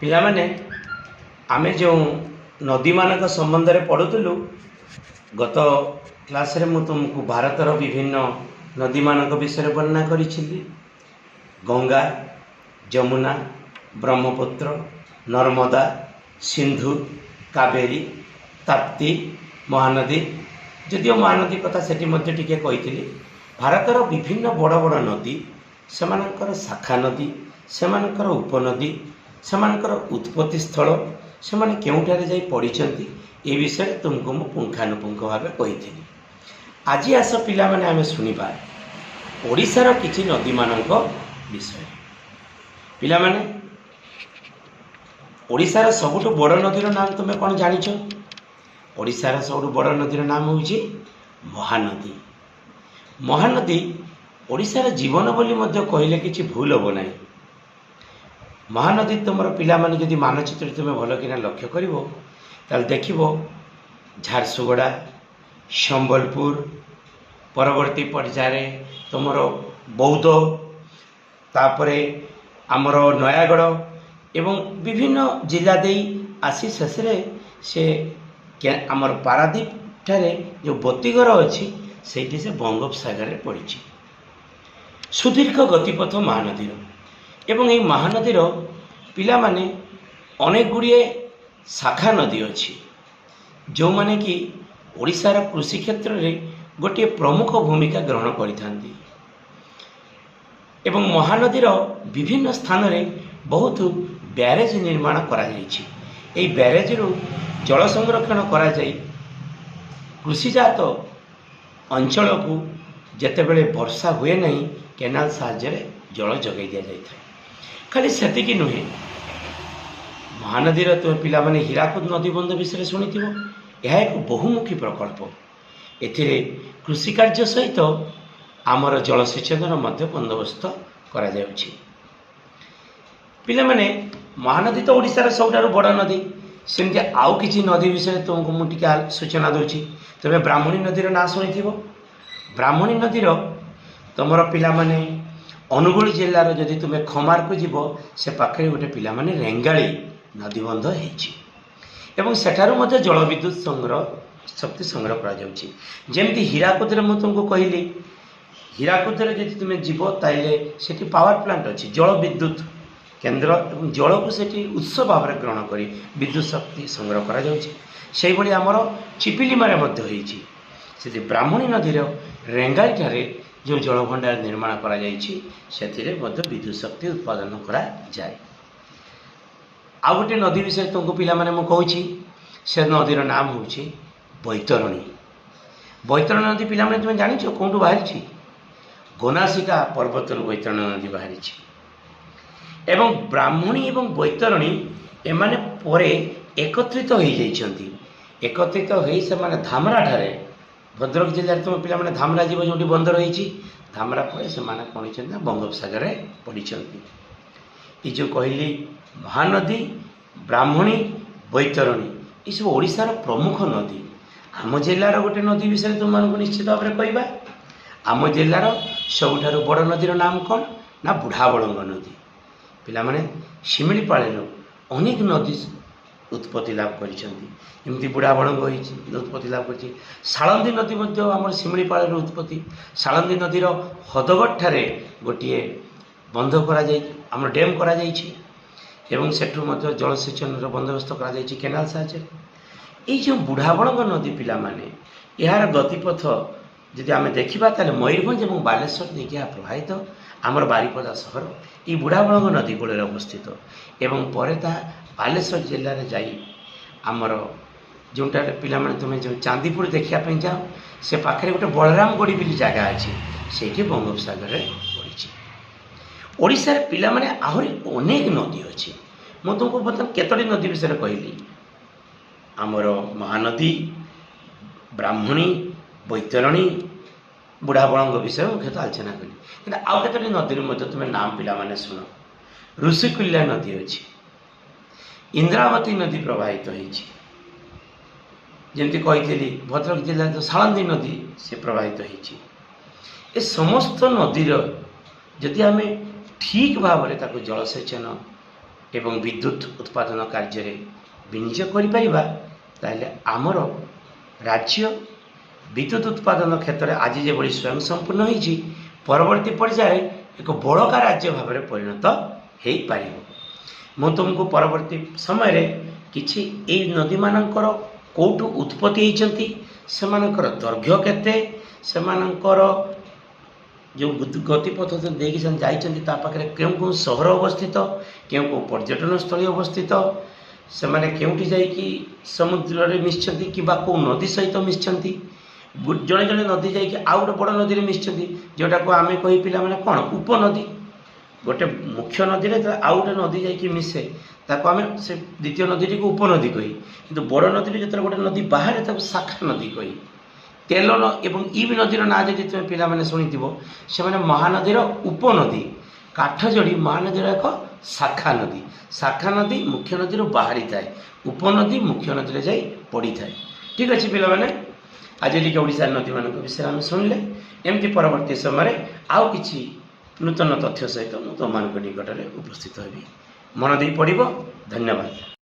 ପିଲାମାନେ, ଆମେ ଯେଉଁ ନଦୀମାନଙ୍କ ସମ୍ବନ୍ଧରେ ପଢ଼ୁଥିଲୁ, ଗତ କ୍ଲାସ୍ରେ ମୁଁ ତୁମକୁ ଭାରତର ବିଭିନ୍ନ ନଦୀମାନଙ୍କ ବିଷୟରେ ବର୍ଣ୍ଣନା କରିଥିଲି। ଗଙ୍ଗା, ଯମୁନା, ବ୍ରହ୍ମପୁତ୍ର, ନର୍ମଦା, ସିନ୍ଧୁ, କାବେରୀ, ତାପ୍ତି, ମହାନଦୀ। ଯଦିଓ ମହାନଦୀ କଥା ସେଠି ମଧ୍ୟ ଟିକେ କହିଥିଲି। ଭାରତର ବିଭିନ୍ନ ବଡ଼ ବଡ଼ ନଦୀ, ସେମାନଙ୍କର ଶାଖା ନଦୀ, ସେମାନଙ୍କର ଉପନଦୀ, ସେମାନଙ୍କର ଉତ୍ପତ୍ତି ସ୍ଥଳ, ସେମାନେ କେଉଁଠାରେ ଯାଇ ପଡ଼ିଛନ୍ତି, ଏ ବିଷୟରେ ତୁମକୁ ମୁଁ ପୁଙ୍ଖାନୁପୁଙ୍ଖ ଭାବେ କହିଥିଲି। ଆଜି ଆସ ପିଲାମାନେ, ଆମେ ଶୁଣିବା ଓଡ଼ିଶାର କିଛି ନଦୀମାନଙ୍କ ବିଷୟରେ। ପିଲାମାନେ, ଓଡ଼ିଶାର ସବୁଠୁ ବଡ଼ ନଦୀର ନାମ ତୁମେ କ'ଣ ଜାଣିଛ? ଓଡ଼ିଶାର ସବୁଠୁ ବଡ଼ ନଦୀର ନାମ ହେଉଛି ମହାନଦୀ। ମହାନଦୀ ଓଡ଼ିଶାର ଜୀବନ ବୋଲି ମଧ୍ୟ କହିଲେ କିଛି ଭୁଲ ହେବ ନାହିଁ। ମହାନଦୀ ତୁମର ପିଲାମାନେ, ଯଦି ମାନଚିତ୍ରରେ ତୁମେ ଭଲ କିନା ଲକ୍ଷ୍ୟ କରିବ, ତାହେଲେ ଦେଖିବ ଝାରସୁଗୁଡ଼ା, ସମ୍ବଲପୁର, ପରବର୍ତ୍ତୀ ପର୍ଯ୍ୟାୟରେ ତୁମର ବୌଦ୍ଧ, ତାପରେ ଆମର ନୟାଗଡ଼ ଏବଂ ବିଭିନ୍ନ ଜିଲ୍ଲା ଦେଇ ଆସି ଶେଷରେ ସେ ଆମର ପାରାଦ୍ୱୀପ ଠାରେ ଯେଉଁ ବତୀଘର ଅଛି, ସେଇଠି ସେ ବଙ୍ଗୋପସାଗରରେ ପଡ଼ିଛି। ସୁଦୀର୍ଘ ଗତିପଥ ମହାନଦୀର। ଏବଂ ଏହି ମହାନଦୀର ପିଲାମାନେ ଅନେକ ଗୁଡ଼ିଏ ଶାଖା ନଦୀ ଅଛି, ଯେଉଁମାନେ କି ଓଡ଼ିଶାର କୃଷି କ୍ଷେତ୍ରରେ ଗୋଟିଏ ପ୍ରମୁଖ ଭୂମିକା ଗ୍ରହଣ କରିଥାନ୍ତି। ଏବଂ ମହାନଦୀର ବିଭିନ୍ନ ସ୍ଥାନରେ ବହୁତ ବ୍ୟାରେଜ ନିର୍ମାଣ କରାଯାଇଛି। ଏହି ବ୍ୟାରେଜରୁ ଜଳ ସଂରକ୍ଷଣ କରାଯାଇ କୃଷିଜାତ ଅଞ୍ଚଳକୁ ଯେତେବେଳେ ବର୍ଷା ହୁଏ ନାହିଁ, କେନାଲ ସାହାଯ୍ୟରେ ଜଳ ଯୋଗାଇ ଦିଆଯାଇଥାଏ। ଖାଲି ସେତିକି ନୁହେଁ, ମହାନଦୀର ତୁମେ ପିଲାମାନେ ହୀରାକୁଦ ନଦୀବନ୍ଧ ବିଷୟରେ ଶୁଣିଥିବ। ଏହା ଏକ ବହୁମୁଖୀ ପ୍ରକଳ୍ପ। ଏଥିରେ କୃଷି କାର୍ଯ୍ୟ ସହିତ ଆମର ଜଳସେଚନର ମଧ୍ୟ ବନ୍ଦୋବସ୍ତ କରାଯାଉଛି। ପିଲାମାନେ, ମହାନଦୀ ତ ଓଡ଼ିଶାର ସବୁଠାରୁ ବଡ଼ ନଦୀ। ସେମିତି ଆଉ କିଛି ନଦୀ ବିଷୟରେ ତୁମକୁ ମୁଁ ଟିକେ ସୂଚନା ଦେଉଛି। ତୁମେ ବ୍ରାହ୍ମଣୀ ନଦୀର ନାଁ ଶୁଣିଥିବ। ବ୍ରାହ୍ମଣୀ ନଦୀର ତୁମର ପିଲାମାନେ ଅନୁଗୁଳ ଜିଲ୍ଲାର ଯଦି ତୁମେ ଖମାରକୁ ଯିବ, ସେ ପାଖରେ ଗୋଟେ ପିଲାମାନେ ରେଙ୍ଗାଳି ନଦୀବନ୍ଧ ହେଇଛି ଏବଂ ସେଠାରୁ ମଧ୍ୟ ଜଳବିଦ୍ୟୁତ ସଂଗ୍ରହ, ଶକ୍ତି ସଂଗ୍ରହ କରାଯାଉଛି। ଯେମିତି ହୀରାକୁଦରେ ମୁଁ ତୁମକୁ କହିଲି, ହୀରାକୁଦରେ ଯଦି ତୁମେ ଯିବ, ତାହେଲେ ସେଠି ପାୱାର ପ୍ଲାଣ୍ଟ ଅଛି, ଜଳ ବିଦ୍ୟୁତ କେନ୍ଦ୍ର, ଏବଂ ଜଳକୁ ସେଠି ଉତ୍ସ ଭାବରେ ଗ୍ରହଣ କରି ବିଦ୍ୟୁତ ଶକ୍ତି ସଂଗ୍ରହ କରାଯାଉଛି। ସେଇଭଳି ଆମର ଚିପିଲିମାରେ ମଧ୍ୟ ହେଇଛି। ସେଠି ବ୍ରାହ୍ମଣୀ ନଦୀର ରେଙ୍ଗାଳିଠାରେ ଯେଉଁ ଜଳଭଣ୍ଡାର ନିର୍ମାଣ କରାଯାଇଛି, ସେଥିରେ ମଧ୍ୟ ବିଦ୍ୟୁତ ଶକ୍ତି ଉତ୍ପାଦନ କରାଯାଏ। ଆଉ ଗୋଟିଏ ନଦୀ ବିଷୟରେ ତୁମକୁ ପିଲାମାନେ ମୁଁ କହୁଛି। ସେ ନଦୀର ନାମ ହେଉଛି ବୈତରଣୀ। ବୈତରଣୀ ନଦୀ ପିଲାମାନେ ତୁମେ ଜାଣିଛ କେଉଁଠୁ ବାହାରିଛି? ଗୋନାସିକା ପର୍ବତରୁ ବୈତରଣୀ ନଦୀ ବାହାରିଛି। ଏବଂ ବ୍ରାହ୍ମଣୀ ଏବଂ ବୈତରଣୀ ଏମାନେ ପରେ ଏକତ୍ରିତ ହୋଇଯାଇଛନ୍ତି। ଏକତ୍ରିତ ହୋଇ ସେମାନେ ଧାମରାଠାରେ, ଭଦ୍ରକ ଜିଲ୍ଲାରେ ତୁମ ପିଲାମାନେ ଧାମରା ଯିବ, ଯେଉଁଠି ବନ୍ଦର ହେଇଛି, ଧାମରା ପରେ ସେମାନେ କ'ଣ ହେଇଛନ୍ତି ନା ବଙ୍ଗୋପସାଗରରେ ପଡ଼ିଛନ୍ତି। ଏ ଯେଉଁ କହିଲି ମହାନଦୀ, ବ୍ରାହ୍ମଣୀ, ବୈତରଣୀ, ଏସବୁ ଓଡ଼ିଶାର ପ୍ରମୁଖ ନଦୀ। ଆମ ଜିଲ୍ଲାର ଗୋଟେ ନଦୀ ବିଷୟରେ ତୁମମାନଙ୍କୁ ନିଶ୍ଚିତ ଭାବରେ କହିବା। ଆମ ଜିଲ୍ଲାର ସବୁଠାରୁ ବଡ଼ ନଦୀର ନାମ କ'ଣ ନା ବୁଢ଼ାବଳଙ୍ଗ ନଦୀ। ପିଲାମାନେ, ଶିମିଳିପାଳରୁ ଅନେକ ନଦୀ ଉତ୍ପତ୍ତି ଲାଭ କରିଛନ୍ତି। ଏମିତି ବୁଢ଼ାବଳଙ୍ଗ ହେଇଛି, ଉତ୍ପତ୍ତି ଲାଭ କରିଛି। ସାଳନ୍ଦୀ ନଦୀ ମଧ୍ୟ ଆମର ଶିମିଳିପାଳରୁ ଉତ୍ପତ୍ତି। ସାଳନ୍ଦୀ ନଦୀର ହଦଗଡ଼ଠାରେ ଗୋଟିଏ ବନ୍ଧ କରାଯାଇ, ଆମର ଡ୍ୟାମ୍ କରାଯାଇଛି ଏବଂ ସେଠୁ ମଧ୍ୟ ଜଳସେଚନର ବନ୍ଦୋବସ୍ତ କରାଯାଇଛି କେନାଲ ସାହାଯ୍ୟରେ। ଏଇ ଯେଉଁ ବୁଢ଼ାବଳଙ୍ଗ ନଦୀ ପିଲାମାନେ, ଏହାର ଗତିପଥ ଯଦି ଆମେ ଦେଖିବା, ତାହେଲେ ମୟୂରଭଞ୍ଜ ଏବଂ ବାଲେଶ୍ୱର ଦେଇକି ଏହା ପ୍ରବାହିତ। ଆମର ବାରିପଦା ସହର ଏଇ ବୁଢ଼ାବଳଙ୍ଗ ନଦୀ କୂଳରେ ଅବସ୍ଥିତ ଏବଂ ପରେ ତାହା ବାଲେଶ୍ୱର ଜିଲ୍ଲାରେ ଯାଇ ଆମର ଯେଉଁଟାରେ ପିଲାମାନେ ତୁମେ ଯେଉଁ ଚାନ୍ଦିପୁର ଦେଖିବା ପାଇଁ ଯାଅ, ସେ ପାଖରେ ଗୋଟେ ବଳରାମଗଡ଼ି ବୋଲି ଜାଗା ଅଛି, ସେଇଠି ବଙ୍ଗୋପସାଗରରେ ପଡ଼ିଛି। ଓଡ଼ିଶାରେ ପିଲାମାନେ ଆହୁରି ଅନେକ ନଦୀ ଅଛି। ମୁଁ ତୁମକୁ ବର୍ତ୍ତମାନ କେତୋଟି ନଦୀ ବିଷୟରେ କହିଲି। ଆମର ମହାନଦୀ, ବ୍ରାହ୍ମଣୀ, ବୈତରଣୀ, ବୁଢ଼ାବଳଙ୍ଗ ବିଷୟରେ ମୁଖ୍ୟତଃ ଆଲୋଚନା କଲି। କିନ୍ତୁ ଆଉ କେତୋଟି ନଦୀର ମଧ୍ୟ ତୁମେ ନାମ ପିଲାମାନେ ଶୁଣ। ଋଷିକୁଲ୍ୟା ନଦୀ ଅଛି, ଇନ୍ଦ୍ରାବତୀ ନଦୀ ପ୍ରବାହିତ ହେଇଛି। ଯେମିତି କହିଥିଲି, ଭଦ୍ରକ ଜିଲ୍ଲାରେ ତ ସାଳନ୍ଦୀ ନଦୀ ସେ ପ୍ରବାହିତ ହେଇଛି। ଏ ସମସ୍ତ ନଦୀର ଯଦି ଆମେ ଠିକ୍ ଭାବରେ ତାକୁ ଜଳସେଚନ ଏବଂ ବିଦ୍ୟୁତ ଉତ୍ପାଦନ କାର୍ଯ୍ୟରେ ବିନିଯୋଗ କରିପାରିବା, ତାହେଲେ ଆମର ରାଜ୍ୟ ବିଦ୍ୟୁତ ଉତ୍ପାଦନ କ୍ଷେତ୍ରରେ ଆଜି ଯେଭଳି ସ୍ୱୟଂସମ୍ପୂର୍ଣ୍ଣ ହୋଇଛି, ପରବର୍ତ୍ତୀ ପର୍ଯ୍ୟାୟରେ ଏକ ବଳକା ରାଜ୍ୟ ଭାବରେ ପରିଣତ ହେଇପାରିବ। ମୁଁ ତୁମକୁ ପରବର୍ତ୍ତୀ ସମୟରେ କିଛି ଏଇ ନଦୀମାନଙ୍କର କେଉଁଠୁ ଉତ୍ପତ୍ତି ହେଇଛନ୍ତି, ସେମାନଙ୍କର ଦୈର୍ଘ୍ୟ କେତେ, ସେମାନଙ୍କର ଯେଉଁ ଗତିପଥ ଦେଇକି ସେମାନେ ଯାଇଛନ୍ତି, ତା ପାଖରେ କେଉଁ କେଉଁ ସହର ଅବସ୍ଥିତ, କେଉଁ କେଉଁ ପର୍ଯ୍ୟଟନସ୍ଥଳୀ ଅବସ୍ଥିତ, ସେମାନେ କେଉଁଠି ଯାଇକି ସମୁଦ୍ରରେ ମିଶିଛନ୍ତି କିମ୍ବା କେଉଁ ନଦୀ ସହିତ ମିଶିଛନ୍ତି, ଜଣେ ଜଣେ ନଦୀ ଯାଇକି ଆଉ ଗୋଟେ ବଡ଼ ନଦୀରେ ମିଶିଛନ୍ତି, ଯେଉଁଟାକୁ ଆମେ କହି ପିଲାମାନେ କ'ଣ ଉପନଦୀ। ଗୋଟେ ମୁଖ୍ୟ ନଦୀରେ ଯେତେବେଳେ ଆଉ ଗୋଟେ ନଦୀ ଯାଇକି ମିଶେ, ତାକୁ ଆମେ ସେ ଦ୍ୱିତୀୟ ନଦୀଟିକୁ ଉପନଦୀ କହି। କିନ୍ତୁ ବଡ଼ ନଦୀରେ ଯେତେବେଳେ ଗୋଟେ ନଦୀ ବାହାରେ, ତାକୁ ଶାଖା ନଦୀ କହି। ତେଲ ଏବଂ ଇବ୍ ନଦୀର ନାଁ ଯଦି ତୁମେ ପିଲାମାନେ ଶୁଣିଥିବ, ସେମାନେ ମହାନଦୀର ଉପନଦୀ। କାଠଯୋଡ଼ି ମହାନଦୀର ଏକ ଶାଖା ନଦୀ। ଶାଖା ନଦୀ ମୁଖ୍ୟ ନଦୀରୁ ବାହାରିଥାଏ, ଉପନଦୀ ମୁଖ୍ୟ ନଦୀରେ ଯାଇ ପଡ଼ିଥାଏ। ଠିକ୍ ଅଛି ପିଲାମାନେ, ଆଜି ଟିକେ ଓଡ଼ିଶାର ନଦୀମାନଙ୍କ ବିଷୟରେ ଆମେ ଶୁଣିଲେ। ଏମିତି ପରବର୍ତ୍ତୀ ସମୟରେ ଆଉ କିଛି ନୂତନ ତଥ୍ୟ ସହିତ ମୁଁ ତୁମମାନଙ୍କ ନିକଟରେ ଉପସ୍ଥିତ ହେବି। ମନ ଦେଇ ପଢ଼ିବ। ଧନ୍ୟବାଦ।